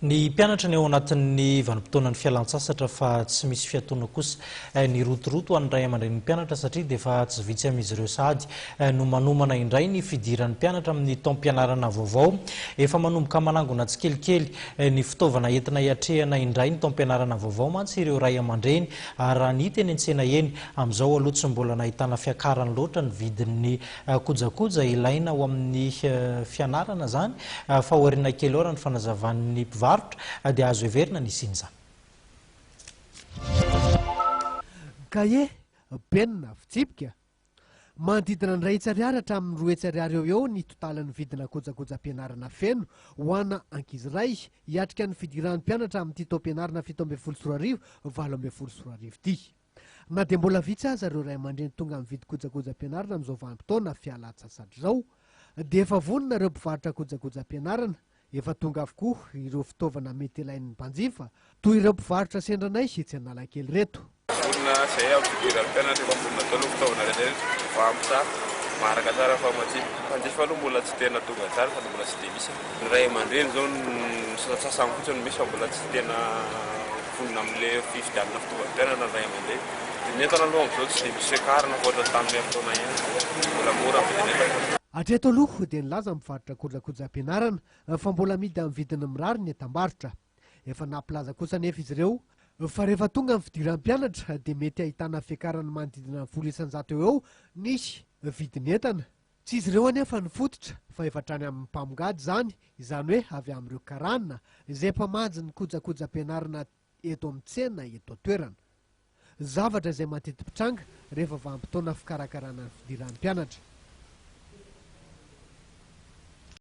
Ny mpianatra ny ao anatin'ny vanim-potoanan'ny fialan-tsasatra fa tsy misy fiatoana kosa ny rotoroto ho an'ny ray aman-drenin'ny mpianatra satria dia efa tsy vitsy amin'izy ireo sahady no manomana indray ny fidiran'ny mpianatra amin'ny taom-pianarana vaovao. Efa manomboka manangona tsikelikely ny fitaovana entina hiatrehana indray ny taom-pianarana vaovao mantsy ireo ray aman-dreny ary raha ny hita eny an-tsena eny amin'izao aloha tsy mbola nahitana fiakarany loatra ny vidin'ny Kojakoja ilaina ho amin'ny fianarana izany fa aoriana kely ao raha ny fanazavan'ny mpivarotra dia azo heverina ny hisian'izany. Kahie, penina, fitsipika. Manodidina ny 100 ariary hatramin'ny 200 ariary eo ho eo ny totalin'ny vidina kojakojam-pianarana feno ho ana ankizy iray hiatrika ny fidiran'ny mpianatra amin'ity taom-pianarana 2017 2018 ity. Na dia mbola vitsy aza ireo ray aman-dreny tonga mividy kojakojam-pianarana amin'izao vanim-potoana fialan-tsasatra izao, dia efa vonona ireo mpivarotra kojakojam-pianarana, efa tonga avokoa ireo fitaovana mety ilain'ny mpanjifa, toy ireo mpivarotra sendra anay etsy Analakely ireto. Vonona izay amin'ny fidiran'ny mpianatra, efa vonona daholo ny fitaovana rehetra rehetra, efa ampy tsara, maharaka tsara ny famatsiana. Mpanjifa aloha mbola tsy tena tonga tsara sady mbola tsy dia misy e. Ny ray aman-dreny izao ny sasantsasany fotsiny no misy fa mbola tsy tena vonona amin'ilay fividianana fitaovam-piainana ny ray aman-dreny. Dia ny entana aloha amin'izao tsy dia misy fiakarana fa ohatran'ny tamin'ny herintaona ihany, mbola mora ny vidin'entana. Hatreto aloha dia nilaza ny mpivarotra kojakojam-pianarana fa mbola amidy amin'ny vidiny mirary ny entam-barotra. Efa nampilaza kosa anefa izy ireo fa rehefa tonga ny fidiran'ny mpianatra dia mety ahitana fiakarany manodidina ny 10% eo ho eo ny vidin'entana. Tsy izy ireo anefa no fototra fa efa hatrany amin'ny mpamongady izany, izany hoe avy amin'ireo karana izay mpamanjy ny kojakojam-pianarana eto amin'ny tsena eto an-toerana. Zavatra izay mateti-pitranga rehefa vanim-potoana fikarakarana ny fidiran'ny mpianatra.